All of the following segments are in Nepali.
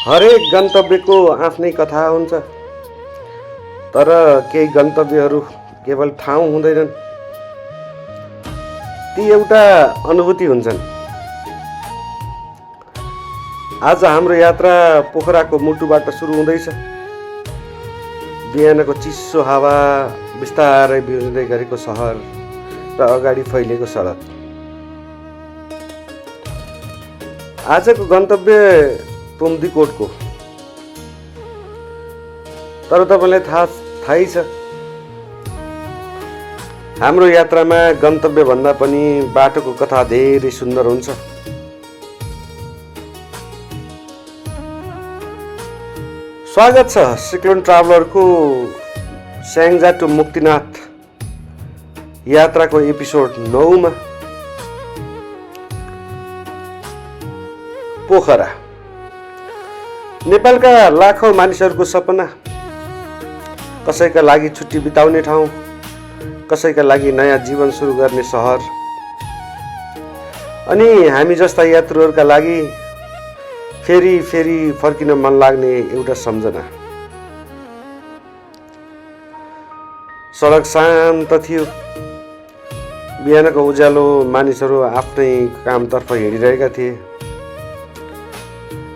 हरेक गन्तव्यको आफ्नै कथा हुन्छ, तर केही गन्तव्यहरू केवल ठाउँ हुँदैनन्, ती एउटा अनुभूति हुन्छन्। आज हाम्रो यात्रा पोखराको मुटुबाट सुरु हुँदैछ। बिहानको चिसो हावा, बिस्तारै बिउजिँदै गरेको सहर र अगाडि फैलिएको सडक। आजको गन्तव्य पुम्दीकोटको, तर तपाईँलाई थाहै छ, हाम्रो यात्रामा गन्तव्य भन्दा पनि बाटोको कथा धेरै सुन्दर हुन्छ। स्वागत छ सिक्लोन ट्राभलरको स्याङ्जा टु मुक्तिनाथ यात्राको एपिसोड 9 मा। पोखरा नेपालका लाखौं मानिसहरूको सपना, कसैका लागि छुट्टी बिताउने ठाउँ, कसैका लागि नयाँ जीवन सुरु गर्ने सहर, अनि हामी जस्ता यात्रुहरूका लागि फेरि फेरि फर्किन मन लाग्ने एउटा सम्झना। सडक शान्त थियो। बिहानको उज्यालो मानिसहरू आफ्नै कामतर्फ हिँडिरहेका थिए।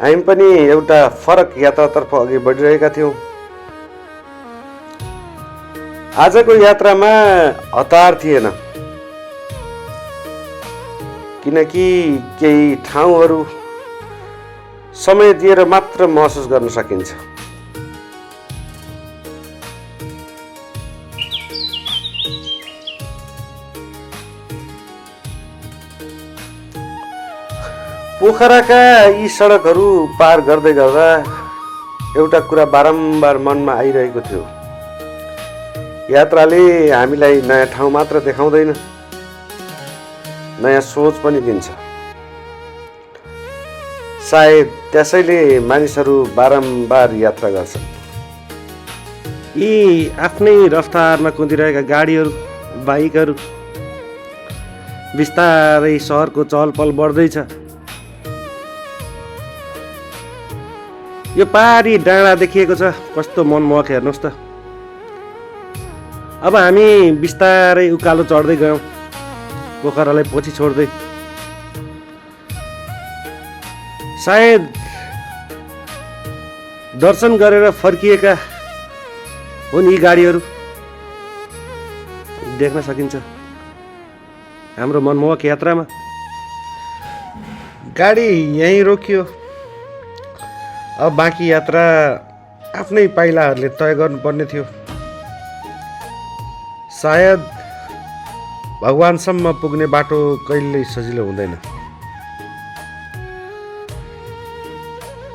हामी पनि एउटा फरक यात्रातर्फ अघि बढिरहेका थियौँ। आजको यात्रामा हतार थिएन, किनकि केही ठाउँहरू समय दिएर मात्र महसुस गर्न सकिन्छ। पोखराका यी सडकहरू पार गर्दै गर्दा एउटा कुरा बारम्बार मनमा आइरहेको थियो। यात्राले हामीलाई नयाँ ठाउँ मात्र देखाउँदैन, नयाँ सोच पनि दिन्छ। सायद त्यसैले मानिसहरू बारम्बार यात्रा गर्छन्। यी आफ्नै रफ्तारमा कुदिरहेका गाडीहरू, बाइकहरू, बिस्तारै सहरको चहलपहल बढ्दैछ। यो पारी डाँडा देखिएको छ, कस्तो मनमोहक, हेर्नुहोस् त। अब हामी बिस्तारै उकालो चढ्दै गयौँ, पोखरालाई पछि छोड्दै। सायद दर्शन गरेर फर्किएका हुन् यी गाडीहरू, देख्न सकिन्छ। हाम्रो मनमोहक यात्रामा गाडी यहीँ रोकियो। अब बाँकी यात्रा आफ्नै पाइलाहरूले तय गर्नुपर्ने थियो। सायद भगवानसम्म पुग्ने बाटो कहिल्यै सजिलो हुँदैन,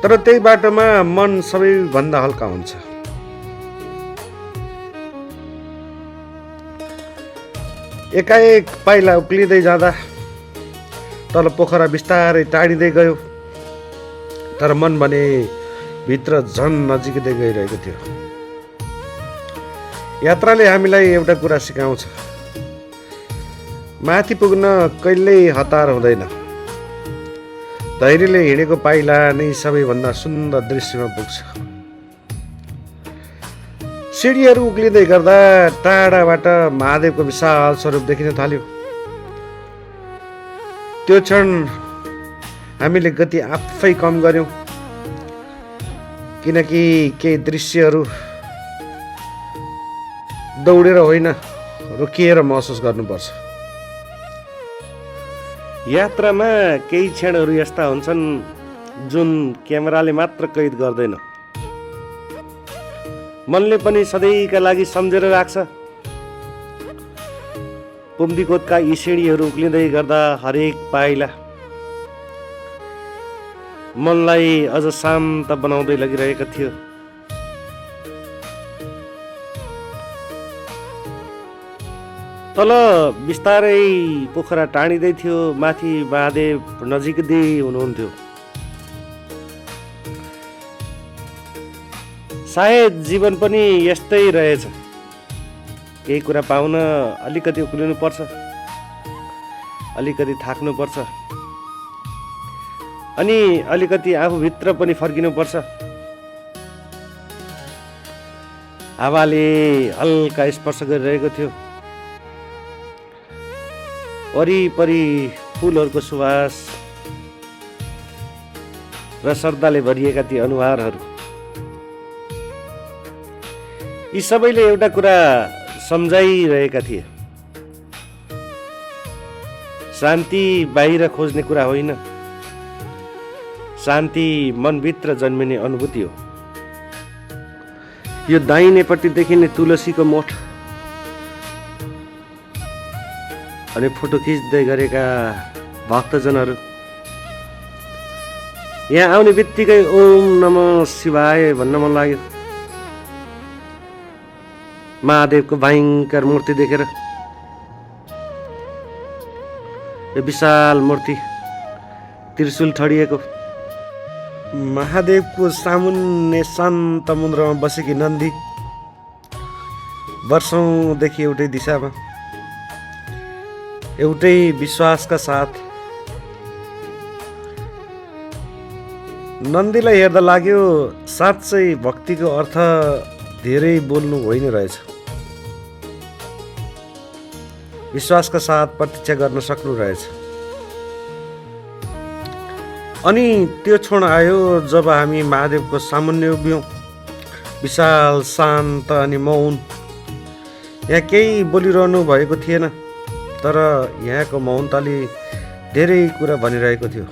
तर त्यही बाटोमा मन सबैभन्दा हल्का हुन्छ। एकाएक पाइला उक्लिँदै जाँदा तल पोखरा बिस्तारै टाढिँदै गयो, तर मन भने भित्र झन् नजिकै गइरहेको थियो। यात्राले हामीलाई एउटा कुरा सिकाउँछ, माथि पुग्न कहिल्यै हतार हुँदैन। धैर्यले हिँडेको पाइला नै सबैभन्दा सुन्दर दृश्यमा पुग्छ। सिडीहरू उक्लिँदै गर्दा टाढाबाट महादेवको विशाल स्वरूप देखिन थाल्यो। त्यो क्षण हामीले गति आफै कम गर्यौँ, किनकि केही दृश्यहरू दौडेर होइन, रोकिएर महसुस गर्नुपर्छ। यात्रामा केही क्षणहरू यस्ता हुन्छन् जुन क्यामेराले मात्र कैद गर्दैन, मनले पनि सधैँका लागि सम्झेर राख्छ। पुम्दीकोटका यी सिडीहरू उक्लिँदै गर्दा हरेक पाइला मनलाई अझ शान्त बनाउँदै लगिरहेको थियो। तल बिस्तारै पोखरा टाढिँदै थियो, माथि महादेव नजिकै हुनुहुन्थ्यो। सायद जीवन पनि यस्तै रहेछ, केही कुरा पाउन अलिकति उक्लिनुपर्छ, अलिकति थाक्नुपर्छ, अनि अलिकति आफूभित्र पनि फर्किनुपर्छ। हावाले हल्का स्पर्श गरिरहेको थियो। वरिपरि फुलहरूको सुवास र श्रद्धाले भरिएका ती अनुहारहरू, यी सबैले एउटा कुरा सम्झाइरहेका थिए, शान्ति बाहिर खोज्ने कुरा होइन, शान्ति मनभित्र जन्मिने अनुभूति हो। यो दाहिनेपट्टि देखिने तुलसीको मोठ अनि फोटो खिच्दै गरेका भक्तजनहरू, यहाँ आउने बित्तिकै ओम नमः शिवाय भन्न मन लाग्यो। महादेवको भयङ्कर मूर्ति देखेर, यो विशाल मूर्ति त्रिशूल ठडिएको, महादेवको सामुन्ने शान्त मुद्रामा बसेकी नन्दी, वर्षौंदेखि एउटै दिशामा एउटै विश्वासका साथ। नन्दीलाई हेर्दा लाग्यो साँच्चै भक्तिको अर्थ धेरै बोल्नु होइन रहेछ, विश्वासका साथ प्रतीक्षा गर्न सक्नु रहेछ। अनि त्यो क्षण आयो जब हामी महादेवको सामुन्ने उभियौँ, विशाल शान्त अनि मौन। यहाँ केही बोलिरहनु भएको थिएन, तर यहाँको मौनताले धेरै कुरा भनिरहेको थियो।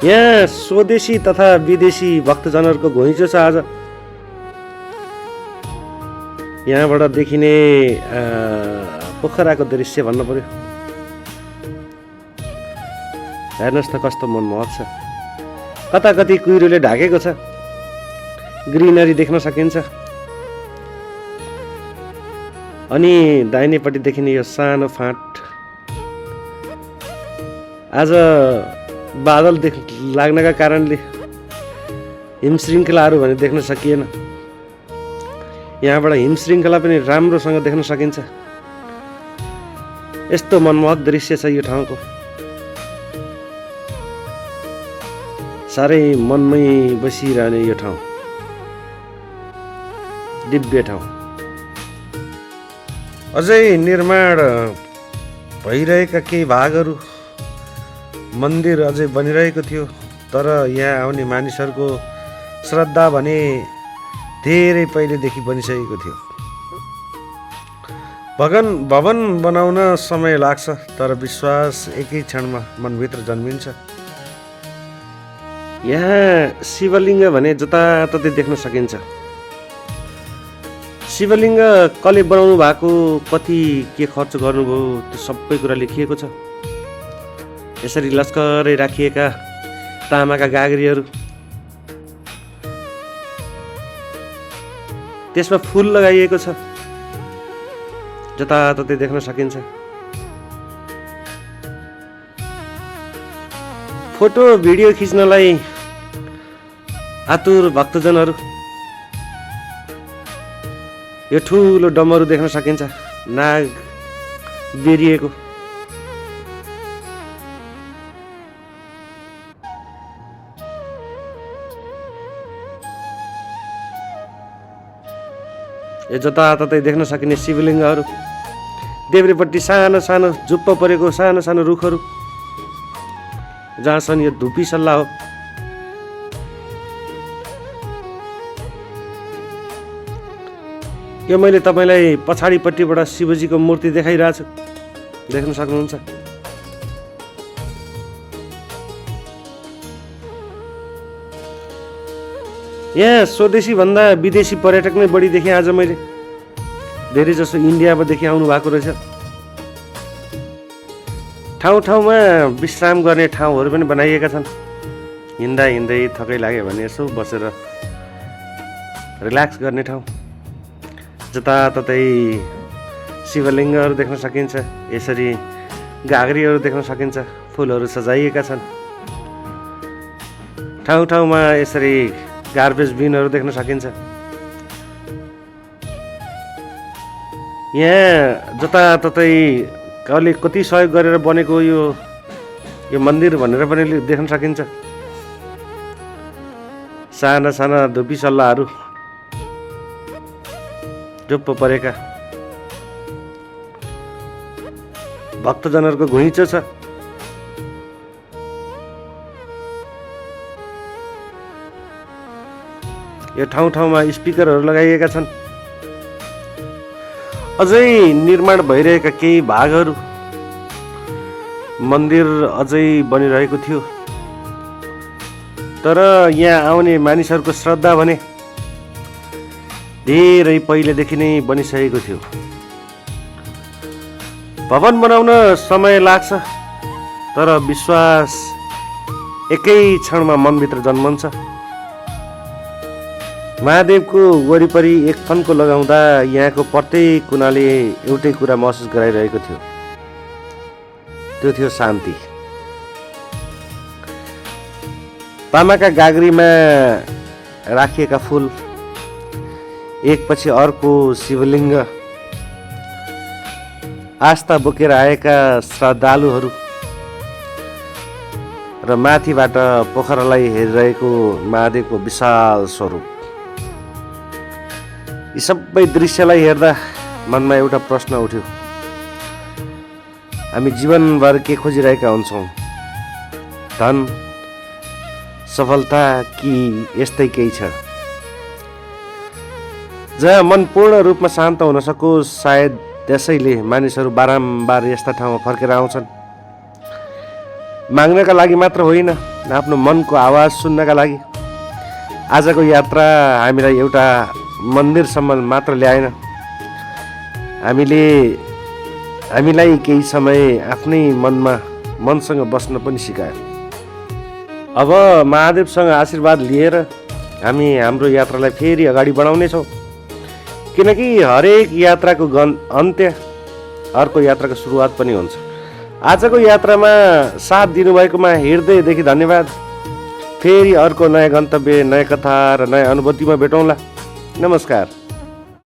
यहाँ स्वदेशी तथा विदेशी भक्तजनहरूको घुइँचो छ आज। यहाँबाट देखिने पोखराको दृश्य भन्न पर्यो, हेर्नुहोस् त कस्तो मनमोहक छ। कता कति कुहिरोले ढाकेको छ, ग्रिनरी देख्न सकिन्छ। अनि दाहिनेपट्टि देखिने यो सानो फाँट, आज बादल लाग्नका कारणले हिमश्रृङ्खलाहरू भने देख्न सकिएन। यहाँबाट हिमश्रृङ्खला पनि राम्रोसँग देख्न सकिन्छ। यस्तो मनमोहक दृश्य छ यो ठाउँको, साह्रै मनमै बसिरहने यो ठाउँ, दिव्य ठाउँ। अझै निर्माण भइरहेका केही भागहरू, मन्दिर अझै बनिरहेको थियो, तर यहाँ आउने मानिसहरूको श्रद्धा भने धेरै पहिलेदेखि बनिसकेको थियो। भवन बनाउन समय लाग्छ, तर विश्वास एकै क्षणमा मनभित्र जन्मिन्छ। यहाँ शिवलिङ्ग भने जताततै देख्न सकिन्छ। शिवलिङ्ग कसले बनाउनु भएको, कति के खर्च गर्नुभयो, त्यो सबै कुरा लेखिएको छ। यसरी लस्करै राखिएका तामाका गाग्रीहरू, त्यसमा फुल लगाइएको छ, जताततै देख्न सकिन्छ। फोटो भिडियो खिच्नलाई आतुर भक्तजनहरू, यो ठुलो डमरू देख्न सकिन्छ, नाग बेरिएको। यो जताततै देख्न सकिने शिवलिङ्गहरू, देब्रेपट्टि सानो सानो झुप्प परेको सानो सानो रुखहरू, जहाँ छन् यो धुपी सल्ला हो। यो मैले तपाईँलाई पछाडिपट्टिबाट शिवजीको मूर्ति देखाइरहेको छु, देख्न सक्नुहुन्छ। यहाँ स्वदेशी भन्दा विदेशी पर्यटक नै बढी देखेँ आज मैले। धेरै जसो इन्डियादेखि आउनु भएको रहेछ। ठाउँ ठाउँमा विश्राम गर्ने ठाउँहरू पनि बनाइएका छन्। हिँड्दा हिँड्दै थकै लाग्यो भने यसो बसेर रिल्याक्स गर्ने ठाउँ। जताततै शिवलिङ्गहरू देख्न सकिन्छ, यसरी गाग्रीहरू देख्न सकिन्छ, फुलहरू सजाइएका छन्। ठाउँ ठाउँमा यसरी गार्बेज बिनहरू देख्न सकिन्छ। यहाँ जताततै कसले कति सहयोग गरेर बनेको यो यो मन्दिर भनेर पनि देख्न सकिन्छ। साना साना धुपी सल्लाहरू चुप्प परेका भक्तजनहरूको घुइँचो छ। यो ठाउँमा स्पिकरहरू लगाइएका छन्। अझै निर्माण भइरहेका केही भागहरू मन्दिर अझै बनिरहेको थियो, तर यहाँ आउने मानिसहरूको श्रद्धा भने धेरै पहिलेदेखि नै बनिसकेको थियो। भवन बनाउन समय लाग्छ, तर विश्वास एकै क्षणमा मनभित्र जन्मन्छ। महादेवको वरिपरि एक फन्को लगाउँदा यहाँको प्रत्येक कुनाले एउटै कुरा महसुस गराइरहेको थियो, त्यो थियो शान्ति। तामाका गाग्रीमा राखिएका फुल, एकपछि अर्को शिवलिङ्ग, आस्था बोकेर आएका श्रद्धालुहरू र माथिबाट पोखरालाई हेरिरहेको महादेवको विशाल स्वरूप, यी सबै दृश्यलाई हेर्दा मनमा एउटा प्रश्न उठ्यो, हामी जीवनभर के खोजिरहेका हुन्छौँ? धन, सफलता कि यस्तै केही छ? जहाँ मन पूर्ण रूपमा शान्त हुन सकोस्, सायद त्यसैले मानिसहरू बारम्बार यस्ता ठाउँमा फर्केर आउँछन्। माग्नका लागि मात्र होइन, आफ्नो मनको आवाज सुन्नका लागि। आजको यात्रा हामीलाई एउटा मन्दिरसम्म मात्र ल्याएन, हामीलाई केही समय आफ्नै मनसँग बस्न पनि सिकायो। अब महादेवसँग आशीर्वाद लिएर हामी हाम्रो यात्रालाई फेरि अगाडि बढाउनेछौँ, किनकि हरेक यात्राको अन्त्य अर्को यात्राको सुरुवात पनि हुन्छ। आजको यात्रामा साथ दिनुभएकोमा हृदयदेखि धन्यवाद। फेरि अर्को नयाँ गन्तव्य, नयाँ कथा र नयाँ अनुभूतिमा भेटौँला। नमस्कार।